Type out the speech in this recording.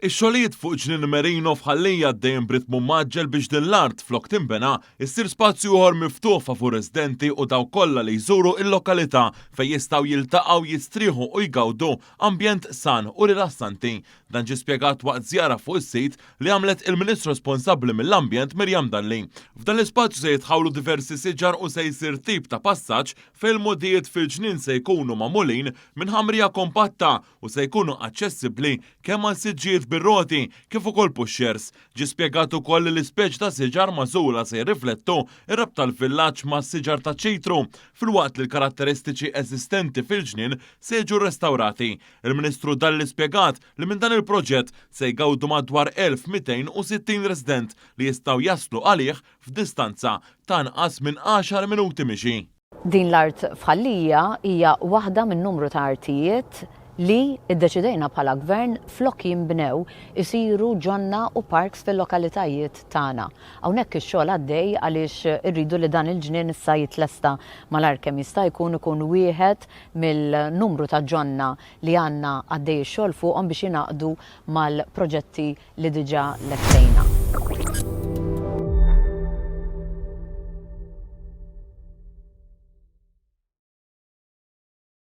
Ix-xogħlijiet fuq Ġnien Merino f'Ħal Lija għaddejjin b'ritmu mgħaġġel biex din l-art, flok tinbena, issir spazju ieħor miftuħ favur residenti u dawk kollha li jżuru l-lokalità fejn jistgħu jiltaqgħu, jistrieħu u jgawdu ambjent san u rilassanti. Dan ġie spjegat waqt żjara fuq is-sit li għamlet il-Ministru responsabbli mill-Ambjent Miriam Dalli. F'dan l-ispazju se jitħawlu diversi siġar u se jsir tip ta' passaġġ fejn il-mogħdijiet fil-ġnien se jkunu magħmulin minn ħamrija kompatta u se jkunu aċċessibbli kemm għal siġġijiet bir-roti kif ukoll pushchairs. Ġie spjegat ukoll li l-ispeċi ta' siġar magħżula se jirriflettu r-rabta tal-villaġġ mas-siġar taċ-ċitru, filwaqt li l-karatteristiċi eżistenti fil-ġnien se jiġu rrestawrati. Il-Ministru Dalli spjegat li minn dan il-proġett se jgawdu madwar 1,260 resident li jistgħu jaslu għalih f'distanza ta' anqas minn għaxar minuti mixi. Din l-art f'Ħal Lija hija waħda minn numru ta' artijiet li ddeċidejna bħala Gvern flok jinbnew isiru ġonna u parks fil-lokalitajiet tagħna. Hawnhekk ix-xogħol għaddej għaliex irridu li dan il-ġnien issa jitlesta malajr kemm jista' jkun ikun wieħed mill-numru ta' ġonna li għandna għaddej ix-xogħol fuqhom biex jingħaqdu mal-proġetti li diġà lestejna.